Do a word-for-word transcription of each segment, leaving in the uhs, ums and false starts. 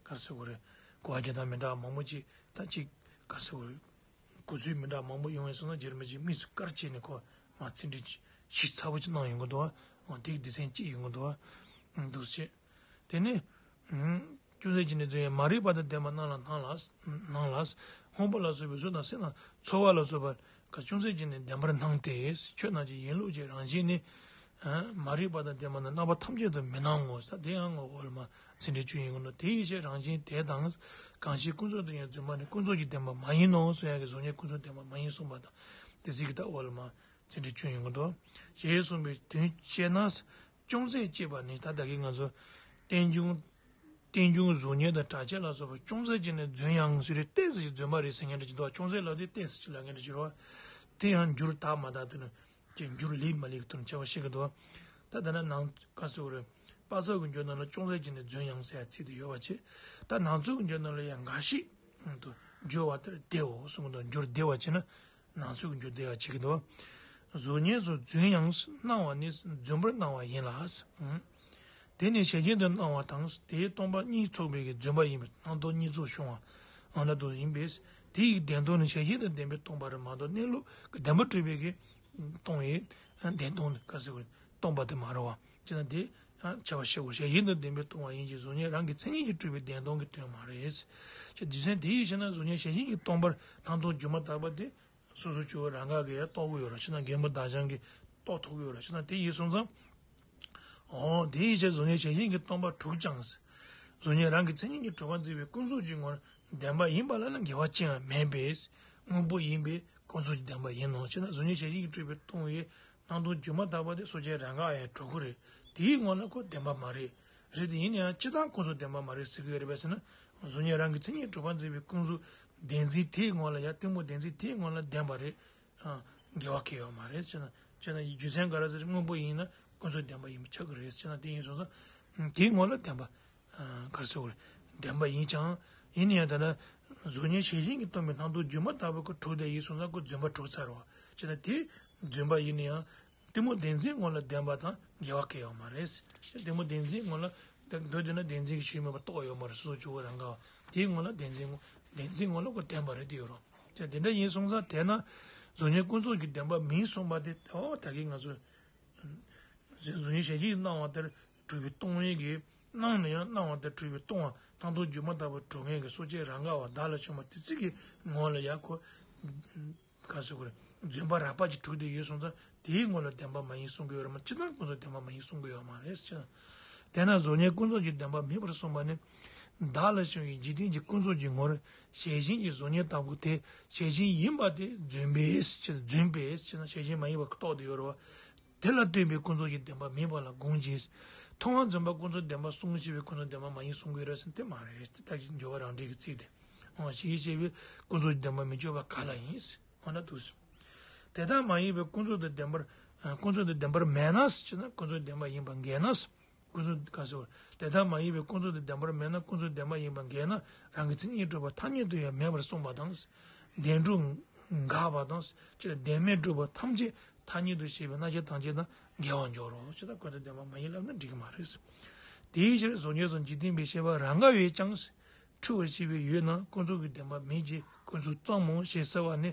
ག་རེ་ཟེར་དགོས་རེད། གོ་བ་རྒྱག་སྟངས་མི་འདྲ་བ་མང་པོ་ཅིག་ད་ཅིག་ག་རེ་ཟེར་དགོས་རེད། གོ་ཚུལ་མི་འདྲ་བ་མང་པོ་ཡོང་ཡོད་སོང་ན་རྗེ་རིན་པོ་ཆེས་དམིགས་སུ་བཀར་བྱས་ནས་ཁོ་མར་ཚིག་འགྲེལ་ཞིབ་ཚགས་པོ་ཅིག་གནང་ཡོང་གི་འདུག་བ། འོ་དེའི་སྡེ་ཚན་གཅིག་ཡོང་གི་འདུག་བ། འདུག་སེ། དེ་ནས། ཅུང་ཟད་ཅིག་ནས་འཛིན་ཡང་མ་རིག་པ་དང་ལྡན་པ་རྣམས་ལ་སྣང་ལ། སྣང་ལ། སྔོན་པོ་ལ་སོགས་པའི་གཟུགས་དང་སེམས་དང་ཚོར་བ་ལ་སོགས་པ་ཅུང་ཟད་ཅིག་ནས་ལྡན་པར་སྣང་སྟེ། ཁྱོད་རྣམས་ཀྱི་ཡིན་ལུགས་ཀྱི་རང་བཞིན་ནི། མ་རིག་པ་དང་ལྡན་པ་ན་རྣམ་པ་ཐམས་ཅད་དུ་མི་སྣང་ངོ་། ད་དེ་ཡང་ངོ་བོ་ལ་མ་ཚིག་འགྲེལ་བཅུ་ཡིན་གྱི་འདུག་དེ་ཡི་ཕྱིར་རང་བཞིན་དེ་དང་། གང་ཞིག་ཀུན་རྫོབ་ཏུ་ཡང་བརྫུན་པ་ནི་ཀུན་རྫོབ་ཀྱི་བདེན་པ་མ་ཡིན་ནོ་གསུང་ཡག་གི་གཟུགས་བརྙན་ཀུན་རྫོབ་བདེན་པ་མ་ཡིན་གསུངས་པ་དང་དེ་ཚིག་གི་ད་འོག་ལ་མ། ཚིག་འགྲེལ་བཅུ་ཡོང་གི་འདུག་ཞེས་གསུངས་པའི་དོན་བཤད་ན། ཅུང་ཟད་ཅེས་པ་ནི་ད་ལྟ་གི་ང་ཚོ་རྟེན་འབྱུང་། རྟེན་འབྱུང་གཟུགས་བརྙན་དང་གྲགས་ཆེན་ལ་སོགས་པ་ཅུང་ཟད་ཅིག་ནས་རྫུན་ཡང་ཟེར་རེད། ཏོག་ཙམ་ཅིག་རྫུན་པ་རེད་ཟེར་མཁན་འདྲ་ཅིག་འདུག་ཅུང་ཟད་ལབ་དུས་ཏོག་ཙམ་ཅིག་ལབ་མཁན་འདྲ་ཅིག་རེད་བ། དེ་ཡང་འགྱུར་དག་མ་དག་དེ་ནི་ཅིག་འགྱུར་ལེགས་མ་ལེགས་དེ་ནི་ཁྱད་པར་ཤེས་ཀྱི་འདུག་ད་ད་ནི་ནང་ག་ཟེར་རེད། པ་སངས་ཀྱི་འགྱུར་ནང་ལ་ཅུང་ཟད་ཅིག་ནས་རྫུན་ཡང་ཟེར་ཡ་ཚིག་དེ་ཡོད་པ་བྱས། ད་ནང་ཚུལ་གྱི་འགྱུར་ནང་ལ་ཡང་འགའ་ཞིག་ཏུ་འགྱུར་བ་ལྟར་བདེའོ་གསུངས་འདུག་འགྱུར་བདེ་བ་བྱས་ན། ནང་ཚུལ་གྱི་འགྱུར་བདེ་བ་བྱེད་ཀྱི་འདུག་གཟུགས་བརྙན་སོགས་རྫུན་ཡང་སྣང་བ་ནི་རྫུན་པར་སྣང་བ་ཡིན་ལ། དེ་ནི་བྱད་བཞིན་དུ་སྣང་བ་དང་དེའི་སྟོང་པ་གཉིས་ཚོགས་པའི་རྫུན་པ་ཡིན་པས་སྣང་སྟོང་གཉིས་ཚོགས་བྱུང་བ་ཨ་ན་དུ་ཡིན་པས། དེ་ཡི་བདེན་སྟོང་ནི་བྱད་བཞིན་དུ་ལྡན་པས་སྟོང་པ་རེད་མ་གཏོགས་གནས་ལུགས་ཀྱི་བདེན་པ་གྲུབ་པའི་གི་སྟོང་བའི་བདེན་སྟོང་ནི་ག་ཟེར་དགོས་སྟོང་པ་དེ་མ་རེད་བ། ཅེ་ན་དེ་ཁྱད་པར་ཤེས་དགོས། བྱད་བཞིན་དུ་ལྡན་པས་སྟོང་བ་ཡིན་གྱི་གཟུགས་བརྙན་རང་གི་མཚན་ཉིད་ཀྱིས་གྲུབ་པའི་བདེན་སྟོང་གི་དོན་མ་རེད། ཅེ་རྒྱུ་མཚན་དེ་ཡིས་ཕྱིར་ན་གཟུགས་བརྙན་བྱད་བཞིན་གྱིས་སྟོང་པར་སྣང་སྟོང་སྒྱུ་མ་ལྟ་བུ་དེ། སོ་སོ་སྐྱེ་བོ་རང་ག་གིས་ཡང་རྟོགས་ཀྱི་ཡོད་རེད། ཕྱིར་ན་རྒན་པོ་བདག་ཅག་གིས་རྟོགས་ཐུབ་ཀྱི་ཡོད་རེད། ཕྱིར་ན་དེ་ཡིན་སོང་ཙང་། འོ་དེ་ཡི་ཕྱིར་གཟུགས་བརྙན་བྱད་བཞིན་གྱིས་སྟོང་པར་གྲུབ་ཀྱང་། གཟུགས་བརྙན་རང་གི་མཚན་ཉིད་ཀྱིས་གྲུབ་པར་འཛིན་པའི་ཀུན་རྫོབ་ཀྱི་ངོར་བདེན་པ་ཡིན་པ་ལ་ནི་འགལ་བ་ཅི་ཡང་མེད་པས། དངོས་པོ་ཡིན་པས་ཀུན་རྫོབ་ཀྱི་བདེན་པ་ཡིན་ནོ། ཕྱིར་ན་གཟུགས་བརྙན་བྱད་བཞིན་གྱིས་གྲུབ་པའི་སྟོང་བའི་སྣང་སྟོང་སྒྱུ་མ་ལྟ་བུ་དེ་སོ་སྐྱེ་རང་ག་ཡང་གྲུབ་ཀྱི་རེད། དེའི་ངོ་ལ་ཁོ་བདེན་པ་མ་རེད། རེད་དེ་ཡིན་ན་ཡང་སྤྱིར་བཏང་ཀུན་རྫོབ་བདེན་པ་མ་རེད་ཟེར་གྱི་ཡོད་རེད་པས་ཟེར་ན། གཟུགས་བརྙན་རང་གི་མཚན་ཉིད་གྲུབ་པར་འཛིན་པའི་ཀུན་རྫོབ་བདེན་འཛིན་དེའི་ངོ་ལ་ཡང་གཏི་མུག་བདེན་འཛིན་དེའི་ངོ་ལ་བདེན་པ་རེད། འགལ་བ་གང་ཡང་ཡོད་མ་རེད་ཟེར་ན། ཅེ་ན་རྒྱུ་མཚན་ག་རེ་ཟེར་དངོས་པོ་ཡིན་ན་ཀུན་རྫོབ་བདེན་པ་ཡིན་པ་ཆགས་ཀྱི་རེད་ཟེར་ན། དེ་ཡིན་སོང་ཙང་དེའི་ངོ་ལ་བདེན་པ། ག་རེ་ཟེར་དགོས་རེད། བདེན་པ་ཡིན་ཀྱང་། ཡིན་ན་ཡང་ད་ལྟ་གཟུགས་བརྙན་བྱད་བཞིན་གྱིས་སྟོང་པའི་སྣང་སྟོང་སྒྱུ་མ་ལྟ་བུ་ཁོ་གྲུབ་བསྡད་ཡིན་སོང་ཙང་ཁོ་རྫུན་པ་གྲུབ་ཚར་བ། ཅེ་ན་དེ་རྫུན་པ་ཡིན་ན་ཡང་གཏི་མུག་བདེན་འཛིན་ངོ་ལ་བདེན་པ་དང་འགལ་བ་གང་ཡང་ཡོད་མ་རེད། གཏི་མུག་བདེན་འཛིན་ངོ་ལ་འདོད་འདོད་ན་བདེན་འཛིན་གྱི་ཆོས་མེད་པ་རྟོགས་ཡོད་མ་རེད། སོ་སོ་སྐྱེ་བོ་རང་ག་བ་དེའི་ངོ་ལ་བདེན་འཛིན་ངོ་བདེན་འཛིན་ངོ་ལ་ཁོ་བདེན་པ་རེད་དེ་ཡོད་རོ། ཅེ་དེ་འདྲ་ཡིན་སོང་ཙང་དེས་ན་གཟུགས་བརྙན་ཀུན་རྫོབ་ཀྱི་བདེན་པ་མིན་གསུངས་པ་དེ་ཨོ་ད་གིན་ང་ཚོ། གཟུགས་བརྙན་བྱད་བཞིན་སྣང་བ་ལྟར་གྲུབ་པའི་སྟོང་ཉིད་ཀྱི། སྣང་ནས་ཡང་སྣང་བ་ལྟར་གྲུབ་པའི་སྟོང་བ་སྣང་སྟོང་སྒྱུ་མ་ལྟ་བུར་གྲུབ་མཁན་གྱི་སོ་སྐྱེ་རང་ག་བ་བདག་ལ་བྱུང་བ་དེ་ཚིག་གི་ངོ་ལ་ཡང་ཁོ། ག་ཟེར་དགོས་རེད། རྫུན་པ་རགས་པ་ཅིག་གྲུབ་བསྡད་ཡོད་སོང་ཙང་དེའི་ངོ་ལ་བདེན་པ་མ་ཡིན་གསུང་གི་ཡོད་རེད་མ་གཏོགས་སྤྱིར་བཏང་ཀུན་རྫོབ་བདེན་པ་མ་ཡིན་གསུང་གི་ཡོད་མ་རེད་ཟེར། དེས་ན་གཟུགས་བརྙན་ཀུན་རྫོབ་ཀྱི་བདེན་པ་མིན་པར་གསུངས་པ་ནི། བདག་ལ་བྱུང་བའི་འཇིག་རྟེན་གྱི་ཀུན་རྫོབ་ཀྱི་ངོར་བྱད་བཞིན་གྱི་གཟུགས་བརྙན་ལྟ་བུ་དེ་བྱད་བཞིན་ཡིན་པ་དེ་རྫུན་པས་ཟེར། རྫུན་པས་ཟེར་ན་བྱད་བཞིན་མ་ཡིན་པ་རྟོགས་བསྡད་ཡོད་རེད་བ། དེ་ལ་ལྟོས་པའི་ཀུན་རྫོབ་ཀྱི་བདེན་པ་མིན་པ་ལ་དགོངས་ཀྱི། མཐོང་བ་རྫུན་པ་ཀུན་རྫོབ་བདེན་པ་གསུངས་ཞེས་པའི་ཀུན་རྫོབ་བདེན་པ་མ་ཡིན་གསུང་གི་རེད་ཟེར་ན་དེ་མ་རེད། དེ་ལྟ་ཅི་འགྱུར་བ་རང་འགྲེལ་གྱི་ཚིག་དེ། འོ་ཞེས་བྱས་པའི་ཀུན་རྫོབ་ཀྱི་བདེན་པ་མི་འགྱུར་བ་ག་ལ་ཡིན། འོ་ན་འདུག་ཟེར། དེ་ལྟར་མ་ཡིན་པའི་ཀུན་རྫོབ་ཏུ་བདེན་པར། ཀུན་རྫོབ་ཏུ་བདེན་པར་མེད་ན་ཟེར་ན་ཀུན་རྫོབ་བདེན་པ་ཡིན་པ་འགལ་ན། ཀུན་རྫོབ་ག་ཟེར་བ། དེ་ལྟར་མ་ཡིན་པའི་ཀུན་རྫོབ་ཏུ་བདེན་པར་མེད་ན་ཀུན་རྫོབ་བདེན་པ་ཡིན་པ་འགལ་ན་རང་གི་མཚན་ཉིད་གྲུབ་པ་ཐ་སྙད་དུ་ཡང་མེད་པར་གསུངས་པ་དང་། བདེན་གྲུབ་འགག་པ་དང་། ཅེས་བདེན་མེད་གྲུབ་པ་ཐམས་ཅད་ཐ་སྙད་དུ་བྱས་པའི་རྣམ་གཞག་ཐམས་ཅད་དང་འགལ་བར་འགྱུར་རོ། ཅེས་དང་ཀུན་རྫོབ་བདེན་པ་མ་ཡིན་ལབ་ན་འགྲིག་གི་མ་རེད། དེའི་ཕྱིར་གཟུགས་བརྙན་སོགས་འཇིག་རྟེན་པའི་ཤེས་པ་རང་ག་བས་ཀྱང་། འཁྲུལ་བར་བྱེད་པའི་ཡུལ་རྣམས་ཀུན་རྫོབ་ཀྱི་བདེན་པ་མིན་གྱི་ཀུན་རྫོབ་ཙམ་མོ་ཞེས་ཟེར་བ་ནི།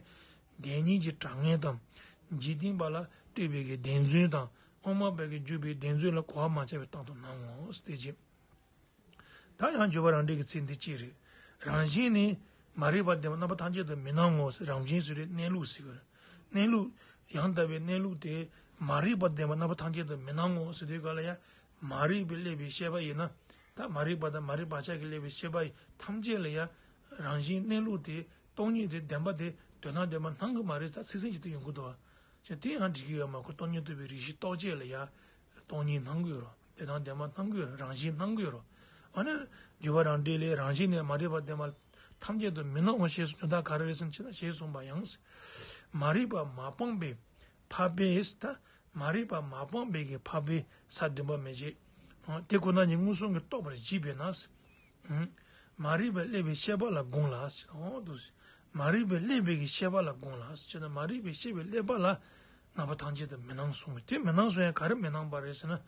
བདེན་གཉིས་ཀྱི་གྲངས་ངེས་དང་། འཇིག་རྟེན་པ་ལ་ལྟོས་པའི་གི་བདེན་རྫུན་དང་དབུ་མ་པའི་གི་འཇུག་པའི་བདེན་རྫུན་ལ་གོ་བ་མ་ཆགས་པའི་རྟགས་དུ་སྣང་ངོ་། དེ་རྗེས། ད་ཡང་འགྱུར་བ་རང་འགྲེལ་གྱི་ཚིག་འདི་གཅིག་རེད། རང་བཞིན་ནི་མ་རིག་པ་བདེན་པ་རྣམ་པ་ཐམས་ཅད་དུ་མི་སྣང་ངོ་། རང་བཞིན་ཟེར་རེད་གནས་ལུགས་ཟེར་གི་རེད། གནས་ལུགས་ཡང་དག་པའི་གནས་ལུགས་དེ་མ་རིག་པ་བདེན་པ་རྣམ་པ་ཐམས་ཅད་དུ་མི་སྣང་ངོ་ཟེར་དུས་ག་ལ་ཡང་མ་རིག་པས་བསླད་པའི་ཤེས་པ་ཡིན་ན། ད་མ་རིག་པ་དང་མ་རིག་བག་ཆགས་ཀྱིས་བསླད་པའི་ཤེས་པ་ཐམས་ཅད་ལ་ཡང་རང་བཞིན་གནས་ལུགས་དེ་སྟོང་ཉིད་དེ་བདེན་པ་དེ་དོན་དམ་བདེན་པ་སྣང་གི་མ་རེད། ད་ཚིག་ཟིན་གྱི་དུ་ཡོང་གི་འདུག་བ། ཅེས་དེ་ཡང་འགྲིག་གི་ཡོད་མ་གོ། སྟོང་ཉིད་རྟོགས་པའི་རིགས་ཤེས་རྟོག་བཅས་ལ་ཡང་སྟོང་ཉིད་སྣང་གི་ཡོད་རོ། དེ་དང་བདེན་པ་སྣང་གི་ཡོད་རོ། རང་བཞིན་སྣང་གི་ཡོད་རོ། ཨ་ནི་འགྱུར་བ་རང་འགྲེལ་ལས་རང་བཞིན་ནི་མ་རིག་པ་བདེན་པ་ཐམས་ཅད་དུ་མི་སྣང་ངོ་ཞེས་སུ་དོན་དག་ག་རེ་རེད་ཟེར་ན་ཅེས་ན་ཞེས་གསུངས་པ་ཡང་། མ་རིག་པ་མ་སྤངས་པའི་འཕགས་པས་ད་མ་རིག་པ་མ་སྤངས་པའི་གི་འཕགས་པའི་ས་བདུན་པ་མི་བྱེད། དེ་ཁོ་ན་ཉིད་མངོན་སུམ་གྱིས་རྟོགས་པར་བྱེད་པས་ན། མ་རིག་པས་བསླད་པའི་ཤེས་པ་ལ་དགོངས་ལ། འོ་འདུག་སེ། མ་རིག་པས་བསླད་པའི་གི་ཤེས་པ་ལ་དགོངས་ལ། ཅེས་ན་མ་རིག་པའི་ཤེས་པས་བསླད་པ་ལ་རྣམ་པ་ཐམས་ཅད་དུ་མི་སྣང་གསུངས་པས། དེ་མི་སྣང་གསུངས་ཡང་ག་རེ་མི་སྣང་བ་རེད་ཟེར་ན།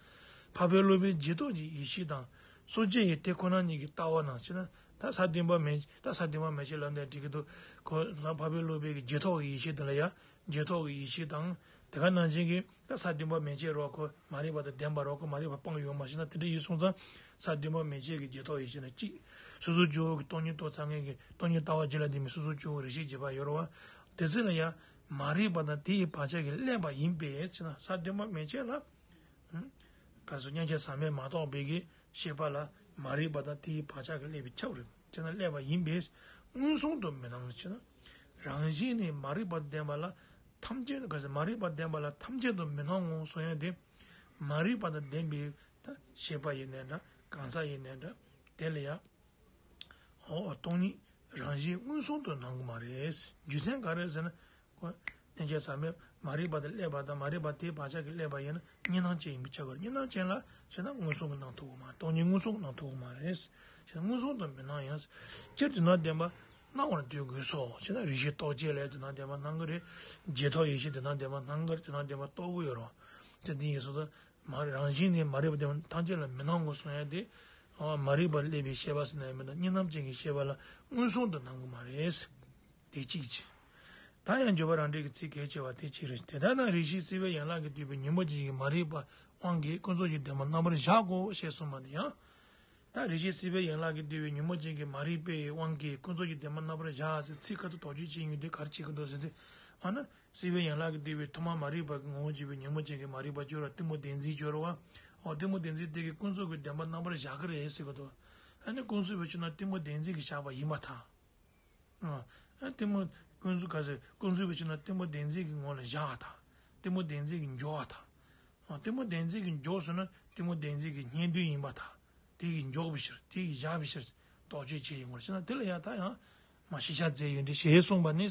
འཕགས་པའི་སློབ་པའི་རྗེས་ཐོབ་ཀྱི་ཡེ་ཤེས་དང་ སོ་སྐྱེ་ཡི་དེ་ཁོ་ན་ཉིད་ཀྱི་ལྟ་བ་ནང་བྱས་ན། ད་ས་བདུན་པ་མན་ད་ས་བདུན་པ་མན་ཆད་ལབ་ནས་འགྲིག་གི་འདུག་ཁོ་ལ་འཕགས་པའི་ལུགས་པའི་གི་རྗེས་ཐོབ་ཀྱི་ཡེ་ཤེས་དེ་ལ་ཡ། རྗེས་ཐོབ་ཀྱི་ཡེ་ཤེས་དང་། དེ་ག་ནང་བཞིན་གྱི་ད་ས་བདུན་པ་མན་ཆད་རོགས་ཁོ་མ་རིག་པ་དང་ལྡན་པ་རོགས་ཁོ་མ་རིག་པ་སྤངས་ཡོད་མ་ཤེས་ན། དེ་འདྲ་ཡིན་སོང་ཙང་ས་བདུན་པ་མན་ཆད་ཀྱི་རྗེས་ཐོབ་ཡེ་ཤེས་ནི་གཅིག་སོ་སོ་སྐྱེ་བོ་གི་སྟོང་ཉིད་རྟོགས་ཚར་མཁན་གྱི་སྟོང་ཉིད་ལྟ་བ་རྒྱུད་ལ་ལྡན་པའི་སོ་སོ་སྐྱེ་བོ་རིགས་ཤེས་རྗེས་དཔག་ཡོད་རེད་བ། དེ་ཚོ་ལ་ཡ་མ་རིག་པ་དང་དེ་ཡི་བག་ཆགས་ཀྱིས་བསླད་པ་ཡིན་པས་ཟེར་ན། ས་བདུན་པ་མན་ཆད་ལ། ག་སོ་མཉམ་གཞག་ཟག་མེད་མ་རྟོགས་པའི་གི་ཤེས་པ་ལ་མ་རིག་པ་དང་དེའི་བག་ཆགས་ཀྱིས་བསླད་པས་ཁྱབ་རེད་ཅེ་ན། བསླད་པ་ཡིན་པས་མངོན་སུམ་དུ་མི་སྣང་ཞེ་ན། རང་བཞིན་ནི་མ་རིག་པ་ལྡན་པ་ལ་ཐམས་ཅད་ག་སོ་མ་རིག་པ་ལྡན་པ་ལ་ཐམས་ཅད་དུ་མི་སྣང་ངོ་གསུང་ཡ་དེ། མ་རིག་པ་དང་ལྡན་པའི་ད་ཤེས་པ་ཡིན་ནའི་འདྲ། གང་ཟག་ཡིན་ནའི་འདྲ། དེ་ལ་ཡང་། འོ་སྟོང་ཉིད་རང་བཞིན་མངོན་སུམ་དུ་སྣང་གི་མ་རེད། རྒྱུ་མཚན་ག་རེ་ཟེར་ན། ཁོ་མཉམ་གཞག་ཟག་མེད་མ་རིག་པ་དང་བསླད་པ་དང་མ་རིག་པ་དེའི་བག་ཆགས་ཀྱིས་བསླད་པ་ཡིན་ན་གཉིས་སྣང་ཅན་ཡིན་པས་ཁྱབ་དགོས། གཉིས་སྣང་ཅན་ལ་བྱས་ན་མངོན་སུམ་གྱིས་སྣང་ཐུབ་ཀྱི་མ་རེད། སྟོང་ཉིད་མངོན་སུམ་གྱིས་སྣང་ཐུབ་ཀྱི་མ་རེད། བྱས་ན་མངོན་སུམ་དུ་མི་སྣང་ཡང་། སྤྱིར་དེ་དང་ལྡན་པ་སྣང་བར་འདོད་དགོས་སོ་ཞེ་ན། རིགས་ཤེས་རྟོག་བཅས་ལ་དེ་དང་ལྡན་པ་སྣང་གི་རེད། རྗེས་ཐོབ་ཡེ་ཤེས་དེ་དང་ལྡན་པ་སྣང་གི་རེད། དེ་དང་ལྡན་པ་རྟོགས་ཀྱི་ཡོད་རེད་བ། དེ་འདི་ཡིན་སོང་ཙང་། མ་རང་བཞིན་ནི་མ་རིག་པ་ལྡན་པ་ཐམས་ཅད་ལ་མི་སྣང་ངོ་གསུང་ཡ་དེ། མ་རིག་པ་བསླད་པའི་ཤེས་པ་ཟེར་ན་ཡང་མི་སྣང་། གཉིས་སྣང་ཅན་གྱི་ཤེས་པ་ལ་མངོན་སུམ་དུ་སྣང་གི་མ་རེད། དེ་གཅིག་བྱས། ད་ཡང་བརྗོད་པ་རང་འགྲེལ་གྱི་ཚིག་གལ་ཆེ་བ་དེ་གཅིག་རེད། དེ་ལྟར་ན་རིགས་ཤེས་སྲིད་པའི་ཡན་ལག་གིས་བསྡུས་པའི་ཉོན་མོངས་ཅན་གྱི་མ་རིག་པ་དབང་གིས་ཀུན་རྫོབ་ཀྱི་བདེན་པ་རྣམ་པར་གཞག་གོ་ཞེས་གསུངས་པ་ནི་ཡང་། ད་རིགས་ཤེས་སྲིད་པའི་ཡན་ལག་གིས་བསྡུས་པའི་ཉོན་མོངས་ཅན་གྱི་མ་རིག་པའི་དབང་གིས་ཀུན་རྫོབ་ཀྱི་བདེན་པ་རྣམ་པར་གཞག་ཟེར་ཚིག་ཁ་ཐུག་དོགས་གཅོད་བྱེད་ཡོང་དུས་ག་རེ་བྱེད་ཀྱི་འདུག་ཟེར་དུས། ཨ་ན་སྲིད་པའི་ཡན་ལག་གིས་བསྡུས་པའི་ཐོག་མ་མ་རིག་པ་གི་ངོ་བོ་བྱས་པའི་ཉོན་མོངས་ཅན་གྱི་མ་རིག་པ་སྦྱོར་བ་གཏི་མུག་བདེན་འཛིན་སྦྱོར་བ། འོ་གཏི་མུག་བདེན་འཛིན་དེ་གིས་ཀུན་རྫོབ་ཀྱི་བདེན་པ་རྣམ་པར་གཞག་གི་རེད་ཟེར་གྱི་འདུག་ཨ་ནི་ཀུན་རྫོབ་པའི་ཕྱིར་ན་གཏི་མུག་བདེན་འཛིན་གྱིས་བཞག་པ་ཡིན་པར་ཐལ། ཨ་གཏི་མུག་ཀུན་རྫོབ་ག་ཟེར་ཀུན་རྫོབ་པའི་ཕྱིར་ན་གཏི་མུག་བདེན་འཛིན་གྱི་ངོ་ལ་བཞག་པར་ཐལ། གཏི་མུག་བདེན་འཛིན་གྱིས་འཇོག་པར་ཐལ། ཨ་གཏི་མུག་བདེན་འཛིན་གྱིས་འཇོག་སོང་ན་གཏི་མུག་བདེན་འཛིན་གྱི་སྙན་དོན་ཡིན་པར་ཐལ། དེ་གིས་འཇོག་པའི་ཕྱིར། དེ་གིས་བཞག་པའི་ཕྱིར། དོགས་གཅོད་བྱེད་ཡོང་བར་བྱས་ན་དེ་ལ་ཡང་ད་ཡང་མ་ཤེས་བྱ་རྫས་ཡོད་འདི་ཞེས་གསུངས་པ་ནི།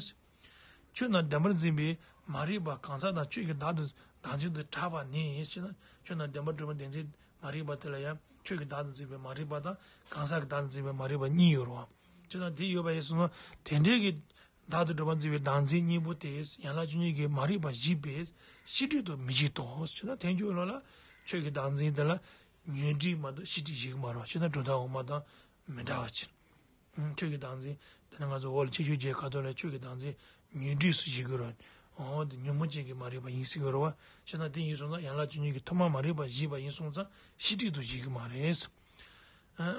ཆོས་རྣམས་བདེན་པར་འཛིན་པའི་མ་རིག་པ་གང་ཟག་དང་ཆོས་ཀྱི་བདག་ཏུ་བདག་འཛིན་དུ་གྲགས་པ་ནི་ཞེ་ན། ཆོས་རྣམས་བདེན་པར་གྲུབ་པ་བདེན་འཛིན་མ་རིག་པ་དེ་ལ་ཡང་ཆོས་ཀྱི་བདག་ཏུ་འཛིན་པའི་མ་རིག་པ་དང་གང་ཟག་གི་བདག་ཏུ་འཛིན་པའི་མ་རིག་པ་གཉིས་ཡོད་རེད་བ། ཆོས་རྣམས་དེ་ཡོད་པ་ཡིན་སོང་ན་དེ་འདྲའི་གི་བདག་ཏུ་གྲུབ་པར་འཛིན་པའི་བདག་འཛིན་གཉིས་པོ་དེ་ཡན་ལག་བཅུ་གཉིས་ཀྱི་མ་རིག་པ་ཞིག་པས་ཤེས་སྒྲིབ་ཏུ་མི་འཇུག་དོ། ཆོས་རྣམས་ཐལ་འགྱུར་ལོ་ལ་ཆོས་ཀྱི་བདག་འཛིན་དེ་ལ་ཉོན་སྒྲིབ་མ་གཏོགས་ཤེས་སྒྲིབ་ཞིག་མ་རེད་བ། ཆོས་རྣམས་གྲུབ་མཐའ་འོག་མ་དང་མི་འདྲ་བ་ཕྱིར། ཆོས་ཀྱི་བདག་འཛིན། དེ་ནི་ང་ཚོ་འོག་ལ་ཁྱད་ཆོས་བརྒྱད་ཁ་ཐོག་ལ་ཆོས་ཀྱི་བདག་འཛིན་ཉོན་སྒྲིབ་སུ་ཞིག་དགོས་རེད། འོ་དེ་ཉོན་མོངས་ཅན་གྱི་མ་རིག་པ་ཡིན་སྲིད་དགོས་རེད་བ། བྱས་ན་དེ་ཡིན་སོང་ཙང་ཡན་ལག་བཅུ་གཉིས་ཀྱི་ཐོག་མ་མ་རིག་པ་ཞིག་པ་ཡིན་སོང་ཙང་ཤེས་སྒྲིབ་ཏུ་ཞིག་གི་མ་རེད།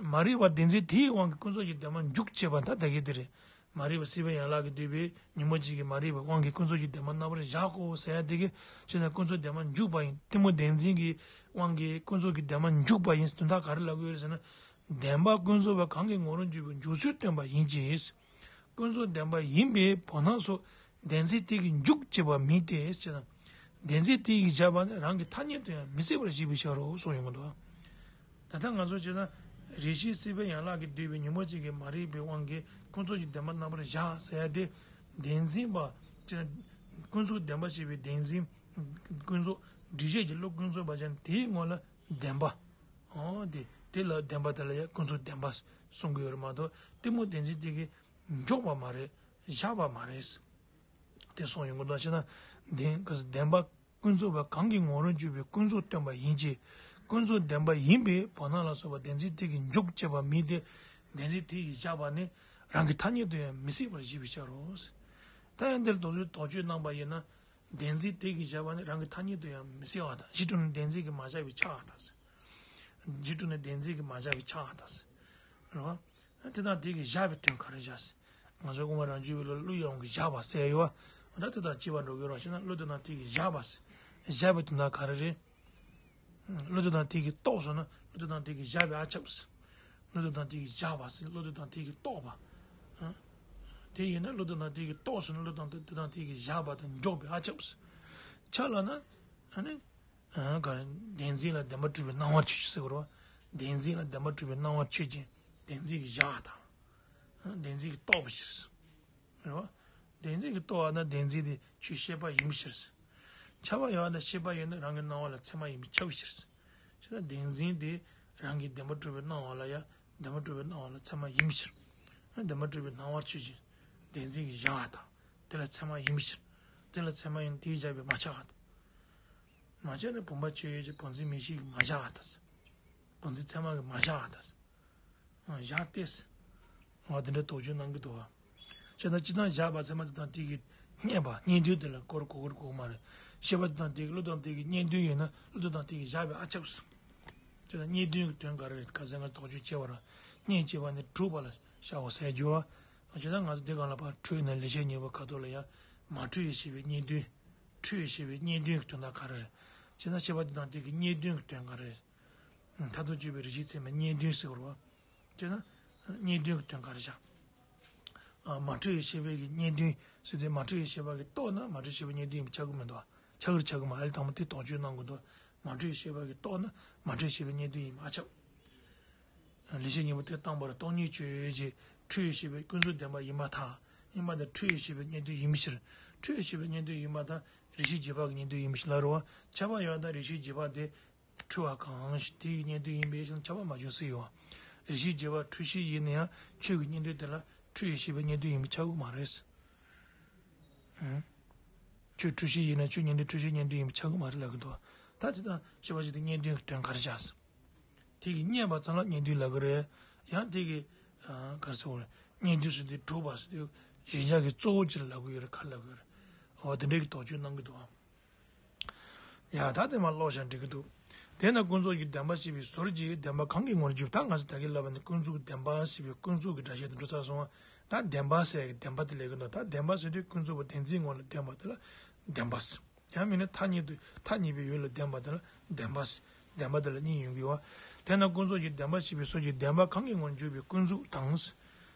མ་རིག་པ་བདེན་འཛིན་དེའི་དབང་གིས་ཀུན་རྫོབ་ཀྱི་བདེན་པ་འཇུག་ཅེས་པ་ད་ལྟ་གི་དེ་རེད། མ་རིག་པ་སྲིད་པའི་ཡན་ལག་གིས་བསྡུས་པའི་ཉོན་མོངས་ཅན་གྱི་མ་རིག་པའི་དབང་གིས་ཀུན་རྫོབ་ཀྱི་བདེན་པ་རྣམ་པར་གཞག་གོ་ཟེར་ཡ་དེ་གིས་བྱས་ན་ཀུན་རྫོབ་བདེན་པ་འཇུག་པ་ཡིན། གཏི་མུག་བདེན་འཛིན་གྱི་དབང་གིས་ཀུན་རྫོབ་ཀྱི་བདེན་པ་འཇུག་པ་ཡིན། དོན་དག་ག་རེ་ལབ་ཀྱི་ཡོད་རེད་ཟེར་ན། བདེན་པ་ཀུན་རྫོབ་པ་གང་གི་ངོ་བོར་གྱུར་པའི་འཇུག་ཚུལ་སྟོན་པ་ཡིན་གྱི། ཀུན་རྫོབ་བདེན་པ་ཡིན་པས་བར་སྣང་སོགས་བདེན་འཛིན་དེ་གིས་འཇུག་ཅེས་པ་མིན་ཏེ་ཟེར་ན། བདེན་འཛིན་དེ་གིས་བཞག་པ་ནི་རང་གི་ཐ་སྙད་དུ་ཡང་མི་སྲིད་པར་བཞེད་པའི་ཕྱིར་རོ་གསུངས་ཡོང་གི་འདུག་ད་ལྟ་ང་ཚོ་བྱས་ན་རིགས་ཤེས་སྲིད་པའི་ཡན་ལག་གིས་བསྡུས་པའི་ཉོན་མོངས་ཅན་གྱི་མ་རིག་པའི་དབང་གིས་ཀུན་རྫོབ་ཀྱི་བདེན་པ་རྣམ་པར་བཞག་ཟེར་ཡ་དེ། བདེན་འཛིན་པ། ཀུན་རྫོབ་བདེན་པ་ཞེས་པའི་བདེན་འཛིན། ཀུན་རྫོབ་སྒྲིབ་བྱེད་ཀྱི་བློ་ཀུན་རྫོབ་པ་ཅན་དེའི་ངོ་ལ་བདེན་པ། འོ་དེ་དེ་ལ་བདེན་པ་དེ་ལ་ཡང་ཀུན་རྫོབ་བདེན་པ་གསུང་གི་ཡོད་རེད་མ་གཏོགས་གཏི་མུག་བདེན་འཛིན་དེ་གིས་འཇོག་པ་མ་རེད། བཞག་པ་མ་རེད། དེ་གསུངས་ཡོང་གི་འདུག་ཞེ་ན། བདེན་བདེན་པ་ཀུན་རྫོབ་པ་གང་གི་ངོ་བོར་གྱུར་པའི་ཀུན་རྫོབ་སྟོན་པ་ཡིན་གྱི། ཀུན་རྫོབ་བདེན་པ་ཡིན་པས་བར་སྣང་ལ་སོགས་པ་བདེན་འཛིན་དེ་གིས་འཇུག་ཅེས་པ་མིན་ཏེ། བདེན་འཛིན་དེ་གིས་བཞག་པ་ནི་རང་གི་ཐ་སྙད་དུ་ཡང་མི་སྲིད་པར་བཞེད་པའི་ཕྱིར་རོ། ད་ཡང་འདིར་དོགས་གཅོད་དོགས་གཅོད་གནང་པ་ཡིན་ན། བདེན་འཛིན་དེ་གིས་བཞག་པ་ནི་རང་གི་ཐ་སྙད་དུ་ཡང་མི་སྲིད་པར་ཐལ། གཞི་གྲུབ་ནས་བདེན་འཛིན་གྱིས་མ་བཞག་པས་ཁྱབ་པར་ཐལ། གཞི་གྲུབ་ནས་བདེན་འཛིན་གྱིས་མ་བཞག་པས་ཁྱབ་པར་ཐལ། རེད་བ། དེ་དང་དེ་གིས་བཞག་པའི་དོན་ག་རེ་བཞག་ཟེར། ང་ཚོ་དབུ་མ་རང་རྒྱུད་པའི་ལུགས་ལ་བློ་ཡི་དབང་གིས་བཞག་པ་ཟེར་ཡོད་བ། ད་དེ་དང་གཅིག་པ་འགྲོ་གི་རེད་བ། བྱས་ན་བློ་དེ་དང་དེ་གིས་བཞག་པ་ཟེར། བཞག་པའི་དོན་དག་ག་རེ་རེད། བློ་དེ་དང་དེ་གིས་རྟོགས་སོང་ན་བློ་དེ་དང་དེ་གིས་བཞག་པས་ཨ་ཁྱབ་ཟེར། བློ་དེ་དང་དེ་གིས་བཞག་པ་ཟེར། བློ་དེ་དང་དེ་གིས་རྟོགས་པ། དེ་ཡིན་ན་བློ་དེ་དང་དེ་གིས་རྟོགས་སོང་ན་བློ་དང་དེ་དང་དེ་གིས་བཞག་པ་དང་འཇོག་པས་ཨ་ཁྱབ་ཟེར། ཁྱབ་ལབ་ན། ཨ་ནི། ཨ་ག་རེ། བདེན་འཛིན་ལ་བདེན་པར་གྲུབ་པའི་སྣང་བ་ཆོས་ཅན་ཟེར་བ་རེད་བ། བདེན་འཛིན་ལ་བདེན་པར་གྲུབ་པའི་སྣང་བ་ཆོས་ཅན། བདེན་འཛིན་གྱིས་བཞག་པ་དང་། བདེན་འཛིན་གྱིས་རྟོགས་པའི་ཕྱིར། རེད་བ། བདེན་འཛིན་གྱིས་རྟོགས་པ་ན་བདེན་འཛིན་དེ་ཆོས་ཤེས་པ་ཡིན་པའི་ཕྱིར། ཁྱབ་པ་ཡོད་ན་ཤེས་པ་ཡོད་ན་རང་གི་སྣང་བ་ལ་ཚད་མ་ཡིན་པས་ཁྱབ་པའི་ཕྱིར། བྱས་ན་བདེན་འཛིན་དེ་རང་གི་བདེན་པར་གྲུབ་པའི་སྣང་བ་ལ་ཡང་བདེན་པར་གྲུབ་པའི་སྣང་བ་ལ་ཚད་མ་ཡིན་པའི་ཕྱིར། བདེན་པར་གྲུབ་པའི་སྣང་བ་ཆོས་ཅན། བདེན་འཛིན་གྱིས་བཞག་པ་དང་། དེ་ལ་ཚད་མ་ཡིན་པའི་ཕྱིར། དེ་ལ་ཚད་མ་ཡིན་དེས་བཞག་པས་མ་ཁྱབ་པར་ཐལ། མ་ཁྱབ་ན་བུམ་པ་ཆོས་ཅན་གྱི་བུམ་འཛིན་མིག་ཤེས་ཀྱིས་མ་བཞག་པར་ཐལ། བང་རྩལ་ཚད་མ་གི་མ་བཞག་ཨ་ད། བཞག་སྟེ། ང་དེ་འདྲ་དོགས་གཅོད་གནང་གི་འདུག་བ། བྱས་ཙང་སྤྱིར་བཏང་བཞག་པ་ཚད་མ་ཚད་དང་དེ་གི་བརྙས་པ་བརྙས་དོན་དེ་ལ་སྐོར་གོ་སྐོར་གོ་མ་རེད། ཤེས་པ་དེ་དང་དེ་གི་བློ་དང་དེ་གི་བརྙས་དོན་ཡིན་ན་བློ་དང་དེ་གི་བཞག་པའི་ཨ་ཆགས་སུ། བྱས་ཙང་བརྙས་དོན་གྱི་དོན་ག་རེ་རེད། ཁ་སང་ང་དོགས་གཅོད་བྱས་པ་ར་བརྙས་བྱས་པ་ནི་གྲུབ་པ་ལ་བཞག་གོ་ཟེར་རྒྱུ་བ། བྱས་ཙང་ང་ཚོ་དེ་གང་ལ་ཕར་འཕྲོས་ནས་ལེགས་བཤད་སྙིང་པོ་ཁ་ཐོག་ལ་ཡང་མ་འཕྲོས་ཡེ་ཤེས་པའི་བརྙས་དོན། འཕྲོས་ཡེ་ཤེས་པའི་བརྙས་དོན་གྱི་དོན་དག་ག་རེ་རེད། བྱས་ཙང་ཤེས་པ་དེ་དང་དེ་གི་བརྙས་དོན་གྱི་དོན་ག་རེ་རེད། མཐར་ཐུག་དཔྱོད་པའི་རིགས་ཤེས་ཚད་མའི་བརྙས་དོན་ཟེར་བ་རེད་བ། དེ་ན་བརྙས་དོན་གྱི་དོན་ག་རེ་བཞག་ཨ། མ་འཕྲོས་པའི་ཤེས་པའི་གི་བརྙས་དོན་ཟེར་དུས་མ་འཕྲོས་པའི་ཤེས་པ་གི་རྟོགས་ན་མ་འཕྲོས་ཤེས་པའི་བརྙས་དོན་ཡིན་པ་ཆགས་ཀྱི་མི་འདུག་ཨ། ཆགས་ཀྱི་རེད་ཆགས་ཀྱི་མ་རེད། དང་པོ་དེ་དོགས་གཅོད་གནང་དགོས་འདུག་མ་འཕྲོས་པའི་ཤེས་པ་གི་རྟོགས་ན་མ་འཕྲོས་ཤེས་པའི་བརྙས་དོན་ཡིན་པ་ཨ་ཆགས། ལེགས་བཤད་སྙིང་པོ་དེ་བཏང་བར་སྟོང་ཉིད་ཆོས་ཅེས་འཕྲོས་པའི་ཤེས་པའི་ཀུན་རྫོབ་བདེན་པ་ཡིན་པར་ཐལ། ཡིན་པ་དེ་འཕྲོས་པའི་ཤེས་པའི་བརྙས་དོན་ཡིན་པའི་ཕྱིར། འཕྲོས་པའི་ཤེས་པའི་བརྙས་དོན་ཡིན་པར་ཐལ། རེ་ཞིག་རྗེས་དཔག་གི་བརྙས་དོན་ཡིན་པའི་ཕྱིར་ལབ་རེད་བ། ཁྱབ་པ་ཡོད་ན་རེ་ཞིག་རྗེས་དཔག་དེ། འཁྲུལ་བ་གང་ཞིག་དེ་ཡི་བརྙས་དོན་ཡིན་པའི་ཕྱིར་ཁྱབ་པ་མ་བྱུང་ཟེར་ཡོད། རེ་ཞིག་རྗེས་དཔག་འཁྲུལ་ཤེས་ཡིན་ན་ཡང་ཆོས་ཀྱི་བརྙས་དོན་དེ་ལ་འཁྲུལ་བའི་ཤེས་པའི་བརྙས་དོན་ཡིན་པས་ཁྱབ་ཀྱི་མ་རེད། ཨང་། ཆོས་འཁྲུལ་ཤེས་ཡིན་ན་ཆོས་བརྙན་དོན་འཁྲུལ་ཤེས་བརྙན་དོན་ཡིན་པས་ཁྱབ་ཀྱི་མ་རེད་ལབ་ཀྱི་འདུག་ད་ཅི་ལྟར་ཤེས་པ་ཞིག་དེ་བརྙན་དོན་གྱི་དོན་ག་རེ་བྱ། དེ་གི་བརྙས་པ་ཙམ་ལ་བརྙན་དོན་ལབ་ཀྱི་རེད། ཡང་དེ་གི་ག་རེ་ཟེར་དགོས་རེད། བརྙན་དོན་ཟེར་དུས་གྲུབ་པ་ཟེར་དུས་གཞལ་བྱ་གི་གཙོ་བོ་ཅིག་ལ་ལབ་ཀྱི་ཡོད་རེད་ག་ལབ་ཀྱི་ཡོད་རེད། འོ་དེ་འདྲའི་གི་དོགས་གཅོད་གནང་གི་འདུག་ཨང་། ཡ་ད་དེ་མ་ཀློག་བྱ་འགྲིག་གི་འདུག་དེས་ན་ཀུན་རྫོབ་ཀྱི་བདེན་པ་ཞེས་པའི་ཟུར་གྱི་བདེན་པ་གང་གི་ངོར་འཇུག་ད་ང་ཚོ་ད་གིན་ལབ་པ་ནི་ཀུན་རྫོབ་ཀྱི་བདེན་པ་ཞེས་པའི་ཀུན་རྫོབ་ཀྱི་སྒྲ་བཤད་དེ་འགྲོ་ཚར་སོང་ང་། ད་བདེན་པ་ཟེར་གྱི་བདེན་པ་དེ་ལས་ཀྱི་འདུག་ད་བདེན་པ་ཟེར་དུས་ཀུན་རྫོབ་པ་བདེན་འཛིན་ངོ་ལ་བདེན་པ་དེ་ལ་བདེན་པ་ཟེར། ཡང་མིན་ན་ཐ་སྙད་དུ་ཐ་སྙད་པའི་ཡུལ་ལ་བདེན་པ་དེ་ལ་བདེན་པ་ཟེར། བདེན་པ་དེ་ལ་གཉིས་ཡོང་གི་ཡོད། དེས་ན་ཀུན་རྫོབ་ཀྱི་བདེན་པ་ཞེས་པའི་ཟུར་གྱི་བདེན་པ་གང་གི་ངོར་འཇུག་པའི་ཀུན་རྫོབ་དང་།